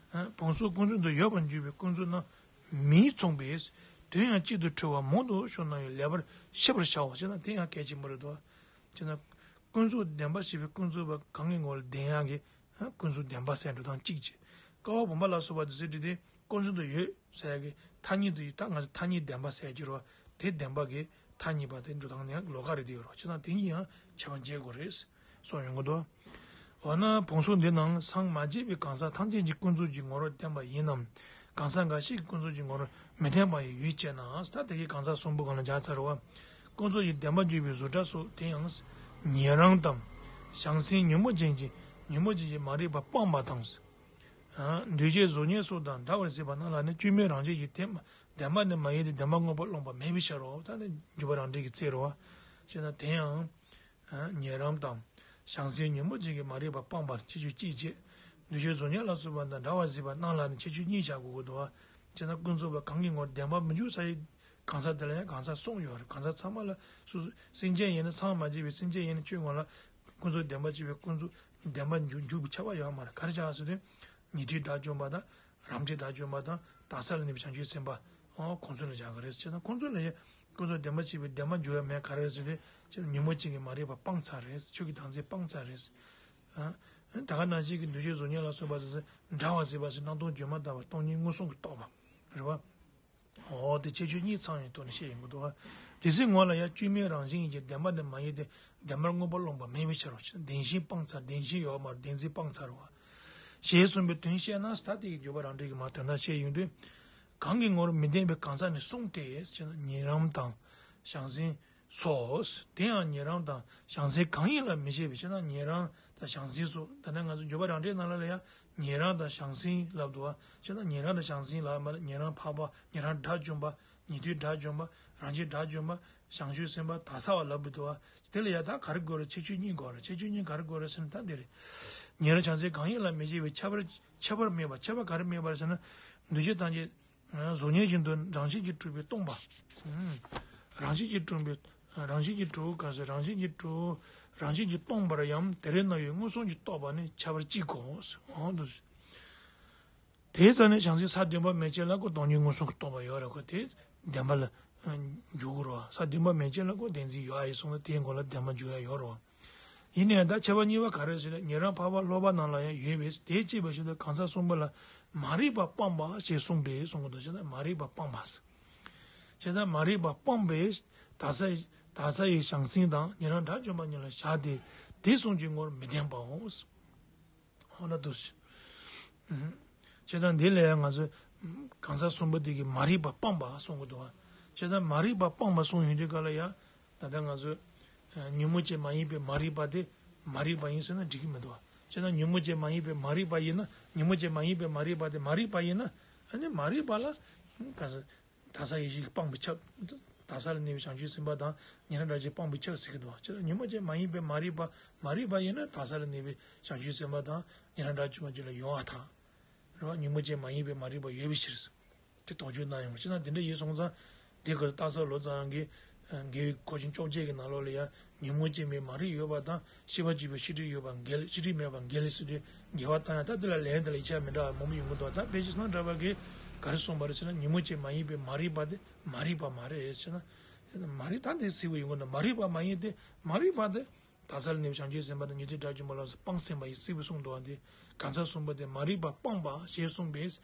བོང་སོགས་ཀུན་རྫོབ་ཏུ་ཡོད་པར་འཇུག་པའི་ཀུན་རྫོབ་རྣམས། མིང་མཚུངས་པས། དོན་ཡང་གཅིག་ཏུ་འཁྲུལ་བ་མང་དུ་ཤོར་སྣང་བས་ལེགས་པར་ཤེས་པར་བྱའོ་ཞེ་ན་དེ་ཡང་གལ་ཆེན་པོ་རེད་དོ། ཅེ་ན། ཀུན་རྫོབ་བདེན་པ་ཞེས་པའི་ཀུན་རྫོབ་པ་གང་གི་ངོ་ལ་བདེན་ཡག་གི་ཀུན་རྫོབ་བདེན་པ་ཟེར་འགྲོ་སྟངས་གཅིག་བྱས། ཀ་བ་བུམ་པ་ལ་སོགས་པ་དེ་ཚོའི་འདི་དེ་ཀུན་རྫོབ་ཏུ་ཡོད་ཟེར་ཡག་གི་ཐ་སྙད་དུ་ཡོད་ད་ང་ཚོ་ཐ་སྙད་བདེན་པ་ཟེར་གྱི་རོ། དེ་བདེན་པ་གི་ཐ་སྙད་པ་དེ་འགྲོ་སྟངས་ནི་ཡང་ལོགས་ཀ་རེད་དེ་ཡོད་རོ། བྱས་ཙང་དེ་གཉིས་ཡང་ཁྱད་པར་འབྱེད་དགོས་རེད། སོགས་ཡོང་གི་འདུག་འོ་ན་བོང་སོགས་འདི་རྣམས་སངས་མ་རྒྱས་པའི་གང་ཟག་ཐམས་ཅད་ཀྱི་ཀུན་རྫོབ་ཀྱི་ངོ་བོར་བསྟན་པ་ཡིན་ནམ། གང་ཟག་འགའ་ཞིག་གི་ཀུན་རྫོབ་ཀྱི་ངོ་བོར་མི་བསྟན་པ་ཡང་ཡོད་ཅེ་ན། ད་དེ་གའི་གང་ཟག་གསུམ་པོ་གང་ལ་སྦྱར་ཚར་བ། ཀུན་རྫོབ་ཀྱི་བདེན་པ་འཇུག་པའི་བཟོ་གྲྭ་སོགས་དེ་ཡང་། ཉན་རང་དང་། བྱང་སེམས་ཉོན་མོངས་ཅན་གྱི་ཉོན་མོངས་ཅན་གྱི་མ་རིག་པ་སྤངས་པ་དང་། འདུས་བྱས་གཟུགས་བརྙན་སོགས་དང་འདྲ་བར་གཟིགས་པ་རྣམས་ལ་ནི་བཅོས་མའི་རང་བཞིན་གྱིས་དེ་བདེན་པ་ནི་མ་ཡིན་ཏེ་བདེན་པ་མངོན་པར་རློམ་པ་མེད་པའི་ཕྱིར་རོ། ད་ནི་འཇུག་པ་རང་འགྲེལ་གྱི་རྩལ་རོ། ཞེ་ན་དེ་ཡང་། ཉན་རང་དང་། བྱང་སེམས་ཉོན་མོངས་ཅན་གྱི་མ་རིག་པ་སྤངས་པར་ཁྱད་ཆོས་གཅིག་བྱས། འདུས་བྱས་གཟུགས་བརྙན་ལ་སོགས་པ་དང་འདྲ་བར་གཟིགས་པ་རྣམས་ལ་ནི་ཁྱད་ཆོས་གཉིས་བཞག་དགོས་ཀྱི་འདུག་བ། བྱས་ན་ཀུན་རྫོབ་པ་གང་གི་ངོར་བདེན་པ་མི་འཇུག་ས་ཡི་གང་ཟག་དེ་ལ་ཡང་གང་ཟག་གསུམ་ཡོད་རེད། གང་ཟག་ཚང་མ་ལ་སོ་སོ་སེམས་ཅན་ཡིན་ན་སངས་མ་རྒྱས་པའི་སེམས་ཅན་ཡིན་ན་ཁྱོད་ངོ་ལ་ཀུན་རྫོབ་བདེན་པ་ཅེས་པའི་ཀུན་རྫོབ་བདེན་པ་འཇུག་འཇུག་པའི་ཁྱབ་པ་ཡོད་མ་རེད། ག་རེ་བྱ་ཟེར་དུས། ཉན་ཐོས་དགྲ་བཅོམ་པ་དང་རང་འདྲའི་དགྲ་བཅོམ་པ་དང་དག་ས་ལ་གནས་པའི་བྱང་ཆུབ་སེམས་དཔའ། ཁོང་ཚོ་ལ་བཞག་གི་རེད། བྱས་ཙང་ཁོང་ཚོ་ལ་ཡང་ཀུན་རྫོབ་བདེན་པ་ཅེས་པའི་བདེན་པ་འཇུག་ཡ་མེད། ག་རེ་རེད་ཟེར་ཏེ་ཉོན་མོངས་ཅན་གྱི་མ་རིག་པ་སྤངས་ཚར་རེད། ཆོས་ཀྱི་བདག་འཛིན་སྤངས་ཚར་རེད། ད་ག་ནང་བཞིན་གྱི་འདུས་བྱས་གཟུགས་བརྙན་ལ་སོགས་པ་དེ་ཚོ་འདྲ་བར་གཟིགས་པ་ཞིག་སྣང་སྟོང་བརྗོད་མ་དག་པ་སྟོང་ཉིད་མངོན་སུམ་གྱི་རྟོགས་པ་རེད་བ། འོ་དེ་ཁྱད་ཆོས་གཉིས་ཚང་བའི་ཐོག་ནས་བཤད་ཡོང་གི་འདུག་བ། དེ་སྲིད་ངོ་ལ་ཡང་བཅོས་མའི་རང་བཞིན་གྱིས་བདེན་པ་ནི་མ་ཡིན་ཏེ་བདེན་པར་མངོན་པར་རློམ་པ་མེད་པའི་ཕྱིར་རོ། བདེན་ཞེན་སྤངས་ཚར། བདེན་ཞེན་ཡོད་མ་རེད། བདེན་འཛིན་སྤངས་ཚར་བ། ཞེས་གསུངས་པའི་དོན་བཤད་ན་ད་དེ་ཡི་འཇུག་པ་རང་འགྲེལ་གྱི་མ་དོན་དག་བཤད་ཡོང་དུས། གང་གི་ངོར་མི་བདེན་པའི་གང་ཟག་ནི་གསུམ་སྟེ་ཞེ་ན་ཉན་རང་དང་། བྱང་སེམས། སོ། དེ་ཡང་ཉན་རང་དང་བྱང་སེམས་གང་ཡིན་ལ་མི་བྱེད་པའི་ཕྱིར་ན་ཉན་རང་དང་བྱང་སེམས་སོ། ད་ནི་ང་ཚོ་འཇུག་པ་རང་འགྲེལ་ནང་ལ་ལ་ཡང་ཉན་རང་དང་བྱང་སེམས་ལབ་འདུག་བ། ཕྱིར་ན་ཉན་རང་དང་བྱང་སེམས་ལབ་མ་ལ་ཉན་རང་འཕགས་པ་ཉན་རང་དགྲ་བཅོམ་པ་ཉན་ཐོས་དགྲ་བཅོམ་པ་རང་རྒྱལ་དགྲ་བཅོམ་པ་བྱང་ཆུབ་སེམས་དཔའ་དག་ས་བ་ལབ་འདུག་བ། དེ་ལ་ཡང་ད་ག་རེ་དགོས་རེད། ཁྱད་ཆོས་གཉིས་དགོས་རེད། ཁྱད་ཆོས་གཉིས་ག་རེ་དགོས་རེད་ཟེར་ན་ད་འདི་རེད། ཉན་རང་བྱང་སེམས་གང་ཡིན་ལ་མི་བྱེད་པའི་ཁྱད་པར་ཁྱད་པར་མེད་པ། ཁྱད་པར་ག་རེ་མེད་པ་རེད་ཟེར་ན། འདུས་བྱས་ཐམས་ཅད། གཟུགས་བརྙན་བཞིན་དུ་རང་བཞིན་གྱིས་གྲུབ་པས་སྟོང་པ། རང་བཞིན་གྱིས་གྲུབ་པའི་རང་བཞིན་གྱིས་གྲུབ་ག་ཟེར་རང་བཞིན་གྱིས་གྲུབ། རང་བཞིན་གྱིས་སྟོང་པར་ཡང་དེ་རེ་ན་ཡོད་མངོན་སུམ་གྱིས་རྟོགས་པ་ནི་ཁྱད་པར་གཅིག་གོ། འོ་འདུག་དེའི་ས་ནས་བྱང་སེམས་ས་བདུན་པ་མན་ཆད་ལ་ཀོ་སྟོང་ཉིད་མངོན་སུམ་གྱིས་རྟོགས་པ་ཡོད་རེད་ཀོ། དེ་བདེན་པ་ལ་འཇུག་གི་རོ། ས་བདུན་པ་མན་ཆད་ལ་ཀོ་བདེན་འཛིན་ཡོད་ཨ་ཡིན་སོང་ན་དེའི་མགོ་ལ་བདེན་པ་འཇུག་ཡ་ཡོད་རོ། ཡིན་ནའང་ད་ཁྱད་པར་གཉིས་པ་ག་རེ་ཟེར་ན་ཉན་རང་འཕགས་པ་སློབ་པ་རྣམས་ལ་ཡང་ཡོད་པས་དེ་ཅེས་པ་བཞིན་དུ་གང་ཟག་གསུམ་པོ་ལ་མ་རིག་པ་སྤངས་པ་ཞེས་གསུངས་པས་གསུང་གི་འདུག་བྱས་ཙང་མ་རིག་པ་སྤངས་པ་ཟེར། བྱས་ཙང་མ་རིག་པ་སྤངས་པས་དག་ས་དག་ས་ཡི་བྱང་སེམས་དང་ཉན་རང་དགྲ་བཅོམ་པ་གཉིས་ལ་བཞག་སྟེ་དེ་གསུམ་གྱི་ངོར་མི་ལྡན་པའོ། འོ་ན་འདུག་ཟེར། བྱས་ཙང་འདི་ལ་ང་ཚོས་གང་ཟག་གསུམ་པོ་དེ་གི་མ་རིག་པ་སྤངས་པ་གསུང་གི་འདུག་བ། བྱས་ཙང་མ་རིག་པ་སྤངས་པ་གསུང་ཡོང་དུས་ག་ལ་ཡ། ད་ལྟ་ང་ཚོས་ཉོན་མོངས་ཅན་མ་ཡིན་པའི་མ་རིག་པ་དེ་ མ་རིག་པ་ཡིན་ཟེར་ན་འགྲིག་གི་མི་འདུག་བྱས་ན་ཉོན་མོངས་ཅན་མ་ཡིན་པའི་མ་རིག་པ་ཡིན་ན། ཉོན་མོངས་ཅན་མ་ཡིན་པའི་མ་རིག་པ་དེ་མ་རིག་པ་ཡིན་ན། ཨ་ནི་མ་རིག་པ་ལ་ག་ས་དག་ས་ཡེ་ཤེས་ཀྱིས་སྤངས་པས་ཁྱབ། དག་ས་ལ་གནས་པའི་བྱང་ཆུབ་སེམས་དཔའ་དང་ཉན་རང་དགྲ་བཅོམ་སྤངས་པས་ཁྱབ་ཟེར་གྱི་འདུག་བྱས་ན་ཉོན་མོངས་ཅན་མ་ཡིན་པའི་མ་རིག་པ་མ་རིག་པ་ཡིན་ན་དག་ས་ལ་གནས་པའི་བྱང་ཆུབ་སེམས་དཔའ་དང་ཉན་རང་དགྲ་བཅོམ་པ་རྒྱུད་ལ་ཡོང་བ་དང་། རེད་བ། ཉོན་མོངས་ཅན་མ་ཡིན་པའི་མ་རིག་པ་ཡོད་པའི་ཕྱིར། དེ་དོགས་གཅོད་གནང་ཡོང་བ་ཅིག་ན་དེ་འདྲ་ཡིན་སོང་ཙང་། དེ་གར་སྟག་ཚང་ལོ་ཙཱ་རང་གིས་དགེ་བའི་མཁོ་ཆེན་བཅོ་བརྒྱད་ཀྱི་ནང་ལོགས་ལ་ཡང་ཉོན་མོངས་ཅན་མའི་མ་རིག་ཡོད་པ་དང་ཤེས་པ་སྐྱེས་པའི་ཤེས་སྒྲིབ་ཡོད་པ་འགལ། ཤེས་སྒྲིབ་མེད་པ་འགལ་ཟེར་ཏེ་འགལ་བ་བཏང་ཡང་། ད་འདི་ལ་ལན་དེ་ལ་ཡིག་ཆ་མི་འདྲ་བ་མང་པོ་ཡོང་གི་འདུག་ད་དཔེ་ཆ་སྣ་འདྲ་བ་གིས་ག་རེ་གསུངས་པ་རེད་ཟེར་ན། ཉོན་མོངས་ཅན་མ་ཡིན་པའི་མ་རིག་པ་དེ་མ་རིག་པ་མ་རེད་ཟེར་ན། མ་རིག་ད་འདི་གཟིགས་པ་ཡོང་གི་འདུག་མ་རིག་པ་མ་ཡིན་ཏེ། མ་རིག་པ་དེ། དག་ས་ལ་གནས་པའི་བྱང་ཆུབ་སེམས་དཔའ་དང་ཉན་ཐོས་དགྲ་བཅོམ་པ་ལ་སོགས་སྤངས་ཟིན་པ་ཡིན་གཟིགས་པས་གསུངས་འདུག་བ། འདི་གང་ཟག་གསུམ་པོ་དེ་མ་རིག་པ་སྤངས་པ་ཞེས་གསུངས་པས།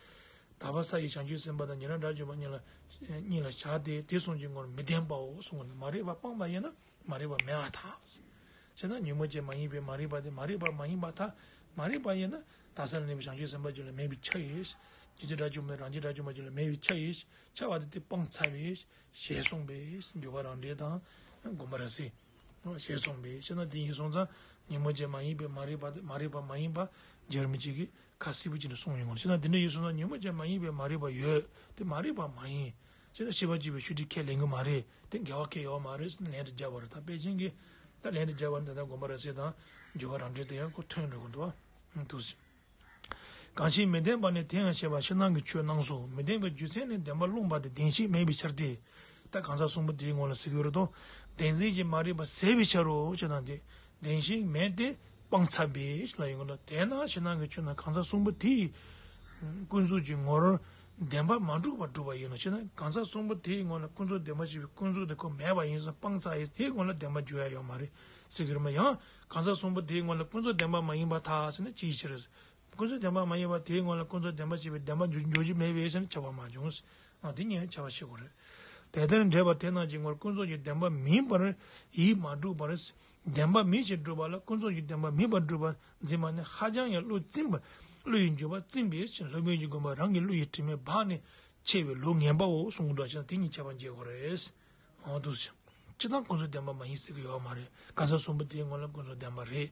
དག་པ་ས་ཡི་བྱང་ཆུབ་སེམས་དཔའ་དང་ཉན་རང་དགྲ་བཅོམ་པ་གཉིས་ལ་གཉིས་ལ་བྱ་སྟེ་དེ་གསུམ་གྱི་ངོར་མི་ལྡན་པའོ་གསུངས་པ་ནི། མ་རིག་པ་སྤངས་པ་ཡིན་ན་མ་རིག་པ་མེད་པར་ཐལ། བྱས་ན་ཉོན་མོངས་ཅན་མ་ཡིན་པའི་མ་རིག་པ་དེ་མ་རིག་པ་མ་ཡིན་པར་ཐལ། མ་རིག་པ་ཡིན་ན་དག་ས་ལ་གནས་པའི་བྱང་ཆུབ་སེམས་དཔའ་རྒྱུད་ལ་མེད་པས་ཁྱབ་ཡོད། ཉན་ཐོས་དགྲ་བཅོམ་པ་རང་རྒྱལ་དགྲ་བཅོམ་པ་རྒྱུད་ལ་མེད་པས་ཁྱབ་ཡོད། ཁྱབ་པ་དེ་དེ་སྤངས་ཚར་བས་ཞེས་གསུངས་པས། འགྱུར་བ་རང་འགྲེལ་དང་དགོངས་པ་རབ་གསལ། ཞེས་གསུངས་པས། ཞེ་ན་དེ་ཡིན་སོང་ཙང་ཉོན་མོངས་ཅན་མ་ཡིན་པའི་མ་རིག་པ་དེ་མ་རིག་པ་མ་ཡིན་པ་རྗེ་རིན་པོ་ཆེ་གིས་ཁ་གསལ་པོ་བྱས་ནས་གསུངས་ཡོང་གི་རེད། ཞེ་ན་དེ་འདྲ་ཡིན་སོང་ཙང་ཉོན་མོངས་ཅན་མ་ཡིན་པའི་མ་རིག་པ་ཡོད། དེ་མ་རིག་པ་མ་ཡིན། ཞེ་ན་ཤེས་པ་སྐྱེས་པའི་ཤེས་སྒྲིབ་ཁས་ལེན་གྱི་མ་རེད། དེ་འགལ་བ་ཁས་ཡོད་མ་རེད་ཟེར་ནས་ལན་དུ་སྦྱར་བ་རེད། ད་དཔེ་ཅན་གྱིས་ད་ལན་དུ་སྦྱར་བ་ནི་ད་ལྟ་དགོངས་པ་རབ་གསལ་དང་འགྱུར་བ་རང་འགྲེལ་དུ་ཡང་ཁོ་ཐོན་འགྲོ་གི་འདུག་ཨ། འདུག་ཟེར། གང་ཞིག་མི་ལྡན་པ་ནི་དེ་ཡང་བཤད་པ་ཕྱི་ནང་གི་ཆོས་རྣམས་སོ། མི་ལྡན་པའི་རྒྱུ་མཚན་ནི་བདེན་པར་སློང་བ་དེ་བདེན་ཞེན་མེད་པའི་ཕྱིར་ཏེ། ད་གང་ཟག་གསུམ་པོ་དེའི་ངོ་ལ་ཟེར་གྱི་ཡོད་རེད་དོ། བདེན་འཛིན་གྱི་མ་རིག་པ་ཟད་པའི་ཕྱིར་རོ་ཞེ་ན། དེ་བདེན་ཞེན་མེད་དེ་སྤངས་ཚར་བས་ལ་ཡོང་གི་འདུག་དེས་ན་ཕྱི་ནང་གི་ཆོས་རྣམས་གང་ཟག་གསུམ་པོ་དེས་ཀུན་རྫོབ་ཀྱི་ངོར་བདེན་པ་མ་གྲུབ་པར་སྒྲུབ་པ་ཡིན་ནོ་ཞེ་ན། གང་ཟག་གསུམ་པོ་དེའི་ངོ་ལ་ཀུན་རྫོབ་བདེན་པ་ཞེས་པའི་ཀུན་རྫོབ་དེ་ཁོ་མེད་པ་ཡིན་ཙང་སྤངས་ཚར་ཡས་དེའི་ངོ་ལ་བདེན་པ་འཇོག་ཡ་ཡོད་མ་རེད་ཟེར་གྱི་རེད་མ། ཡང་གང་ཟག་གསུམ་པོ་དེའི་ངོ་ལ་ཀུན་རྫོབ་བདེན་པ་མ་ཡིན་པར་ཐལ་ཟེར་ན་ཅིའི་ཕྱིར། ཀུན་རྫོབ་བདེན་པ་མ་ཡིན་པ་དེའི་ངོ་ལ་ཀུན་རྫོབ་བདེན་པ་ཞེས་པའི་བདེན་པ་འཇོག་འཇོག་རྒྱུ་མེད་པས་ཟེར་ན་ཁྱབ་པ་མ་བྱུང་། ཨ་དེ་ཉིད་ཁྱབ་པ་ཤེས་དགོས་རེད། དེ་ལྟར་འགྲེལ་པ་དེ་རྣམས་ཀྱི་ངོར་ཀུན་རྫོབ་ཀྱི་བདེན་པ་མིན་པར་ཡིད་མ་གྲུབ་པར། བདེན་པ་མིན་ཞེས་སྒྲུབ་པ་ལ་ཀུན་རྫོབ་ཀྱི་བདེན་པ་མིན་པར་སྒྲུབ་པར་འཛིན་པ་ནི་ཧ་ཅང་ཡང་བློ་རྩིང་པར་བློ་ཡི་འགྱུར་བ་རྩིང་པས་ཞེས་སློབ་དཔོན་གྱི་དགོངས་པ་རང་གི་བློ་ཡི་དྲི་མས་སྦགས་ནས་འཆད་པའི་ལུགས་ངན་པའོ་གསུངས་འདུག་ཅེ་ན་དེ་ཉིད་ཁྱབ་པ་འབྱེད་དགོས་རེད། འོ་འདུག་སེ། སྤྱིར་བཏང་ཀུན་རྫོབ་བདེན་པ་མ་ཡིན་ཟེར་གྱི་ཡོད་མ་རེད། གང་ཟག་གསུམ་པོ་དེའི་ངོ་ལ་ཀུན་རྫོབ་བདེན་པ་རེད།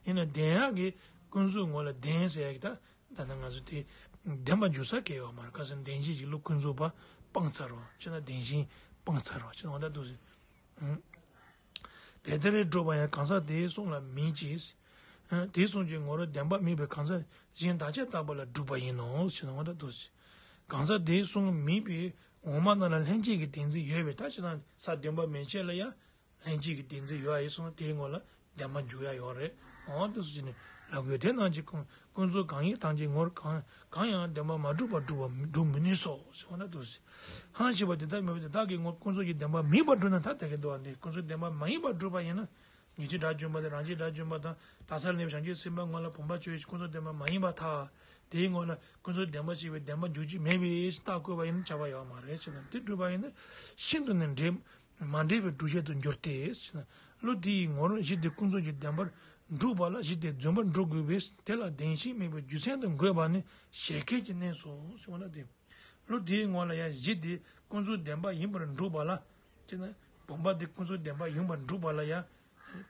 ཡིན་ན་བདེན་ཡག་གི་ཀུན་རྫོབ་ངོ་ལ་བདེན་ཟེར་ཡག་གི་ད་ད་ནི་ང་ཚོ་དེ་བདེན་པ་འཇུག་ས་གལ་ཡོད་མ་རེད། ག་ཟེར་ན་བདེན་ཞེན་གྱི་བློ་ཀུན་རྫོབ་པ་སྤངས་ཚར་རོ། ཅེ་ན་བདེན་ཞེན་སྤངས་ཚར་རོ། ཅེ་ན་འོ་ད་འདུག་སེ། དེ་ལྟར་སྒྲུབ་པ་ཡང་གང་ཟག་དེའི་གསུང་ལ་མིན་གྱི། དེའི་གསུང་གི་ངོར་བདེན་པ་མིན་པའི་གང་ཟག་གཞན་དག་ཅེས་བརྟག་པ་ལ་སྒྲུབ་པ་ཡིན་ནོ་ཞེ་ན་འོ་ད་འདུག་སེ། གང་ཟག་དེའི་གསུང་མིན་པའི་འོག་མ་རྣམས་ལ་ལྷན་སྐྱེས་ཀྱི་བདེན་འཛིན་ཡོད་པས་ད་ཅེ་ན་ས་བདེན་པ་མན་ཆད་ལ་ཡང་ལྷན་སྐྱེས་ཀྱི་བདེན་འཛིན་ཡོད་ཡིན་སོང་དེའི་ངོ་ལ་བདེན་པ་འཇུག་ཡ་ཡོད་རེད། འོ་དེ་སུ་ཅི་ནས་ལབ་དགོས་དེ་རྣམས་ཀྱི་ཀུན་ཀུན་རྫོབ་གང་ཡིན་དང་གཅིག་ངོར་གང་གང་ཡང་བདེན་པ་མ་གྲུབ་པར་སྒྲུབ་པ་སྒྲུབ་མི་ནུས་སོ་ཞེ་ན་འདུག་སེ། ཧང་ཞེས་པ་དེ་དག་མེད་པ་དེ་དག་གི་ངོར་ཀུན་རྫོབ་ཀྱི་བདེན་པ་མིན་པར་སྒྲུབ་ན་ད་དེ་ག་འདུག་བ། འདི་ཀུན་རྫོབ་བདེན་པ་མ་ཡིན་པར་སྒྲུབ་པ་ཡིན་ན། ཉན་ཐོས་དགྲ་བཅོམ་པ་དང་རང་རྒྱལ་དགྲ་བཅོམ་པ་དང་དག་ས་ལ་གནས་པའི་བྱང་ཆུབ་སེམས་དཔའི་ངོ་ལ་བུམ་པ་ཆོས་ཀྱི་ཀུན་རྫོབ་བདེན་པ་མ་ཡིན་པར་ཐལ། དེའི་ངོ་ལ་ཀུན་རྫོབ་བདེན་པ་ཞེས་པའི་བདེན་པ་འཇུག་རྒྱུ་མེད་པས་རྟགས་བཀོད་པ་ཡིན་ན་ཁྱབ་པ་ཡོད་མ་རེད་ཅེ་ན། དེ་སྒྲུབ་པ་ཡིན་ན་ཤིན་ཏུ་ནས་འདྲེས་མ་འདྲེས་པའི་སྒྲུབ་བྱེད་དུ་འགྱུར་ཏེ། བློ་དེ་ཡི་ངོར་གཞི་དེ་ཀུན་རྫོབ་ཀྱི་བདེན་པར་འགྲུབ་པ་ལ་གཞི་དེ་རྫུན་པར་འགྲུབ་དགོས་པས་དེ་ལ་བདེན་ཞེན་མེད་པའི་རྒྱུ་མཚན་དུ་འགོད་པ་ནི་བཞད་གད་ཀྱི་གནས་སོ་ཞེས་པ་ལ་དེ། བློ་དེའི་ངོ་ལ་ཡང་གཞི་དེ་ཀུན་རྫོབ་བདེན་པ་ཡིན་པར་འགྲུབ་པ་ལ། ཅེ་ན། བུམ་པ་དེ་ཀུན་རྫོབ་བདེན་པ་ཡིན་པར་འགྲུབ་པ་ལ་ཡང་།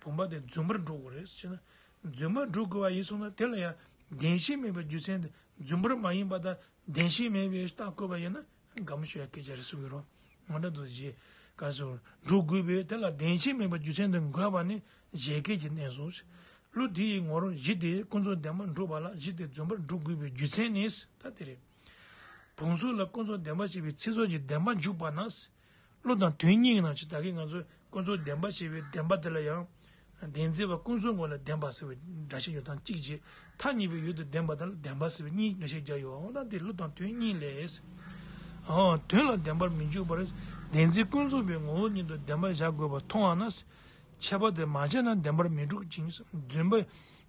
བུམ་པ་དེ་རྫུན་པར་འགྲུབ་དགོས་རེད་ཅེ་ན། རྫུན་པར་འགྲུབ་དགོས་པ་ཡིན་སོང་ན་དེ་ལ་ཡང་བདེན་ཞེན་མེད་པའི་རྒྱུ་མཚན་དེ་རྫུན་པར་མ་ཡིན་པ་དང་བདེན་ཞེན་མེད་པའི་རྟགས་བཀོད་པ་ཡིན་ན་དགའ་མོ་ཞུ་ཡ་སྐད་ཆ་རེད་གསུང་གི་རོ། ང་འདྲ་འདུག་ཅེས་ག་སོ་འགྲུབ་དགོས་པས་དེ་ལ་བདེན་ཞེན་མེད་པའི་རྒྱུ་མཚན་དུ་འགོད་པ་ནི་བཞད་གད་ཀྱི་གནས་སོ། བློ་དེ་ཡི་ངོར་གཞི་དེ་ཀུན་རྫོབ་བདེན་པར་འགྲུབ་པ་ལ་གཞི་དེ་རྫུན་པར་འགྲུབ་དགོས་པའི་རྒྱུ་མཚན་ནི་ད་དེ་རེད། བུམ་གཟུགས་ལ་ཀུན་རྫོབ་བདེན་པ་ཞེས་པའི་ཚིག་ཟུར་གྱི་བདེན་པ་འཇུག་པ་ན། བློ་དང་དོན་གཉིས་ཀྱི་ནང་ཕྱིར་ད་གིན་ང་ཚོས་ཀུན་རྫོབ་བདེན་པ་ཞེས་པའི་བདེན་པ་དེ་ལ་ཡང་། བདེན་འཛིན་པ་ཀུན་རྫོབ་ངོ་ལ་བདེན་པ་ཟེར་བའི་སྒྲ་བཤད་ཡོད་དང་གཅིག་བྱས། ཐ་སྙད་པའི་ཡུལ་དུ་ལྡན་པ་དེ་ལ་བདེན་པ་ཟེར་བའི་གཉིས་སྒྲ་བཤད་རྒྱག་ཡོད་འོ་ན་དེ་བློ་དང་དོན་གཉིས་ལས། ཨང་དོན་ལ་བདེན་པར་མི་འཇུག་པར་བདེན་འཛིན་ཀུན་རྫོབ་པའི་ངོ་བོ་ཉིད་དུ་བདེན་པར་བཞག་དགོས་པར་མཐོང་བ་ན། ཁྱད་པར་དེ་མ་བྱས་ན་བདེན་པར་མི་འགྲུབ་ཅིང་རྫུན་པ།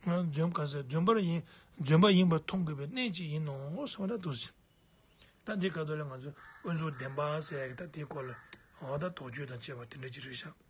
རྫུན་ག་ཟེར་རྫུན་པར་ཡིན་རྫུན་པ་ཡིན་པར་མཐོང་དགོས་པའི་གནད་ཅིག་ཡིན་ནོ་ཟེར་བ་ལ་འདུག་ཟེར། ད་འདི་ག་དོ་ལ་ང་ཚོ་ཀུན་རྫོབ་བདེན་པ་ཟེར་ཡ་གི་ད་དེའི་སྐོར་ལ་འོ་ད་དོགས་གཅོད་དང་བཅས་པ་དེ་འདྲ་ཅིག་རེད་ཤག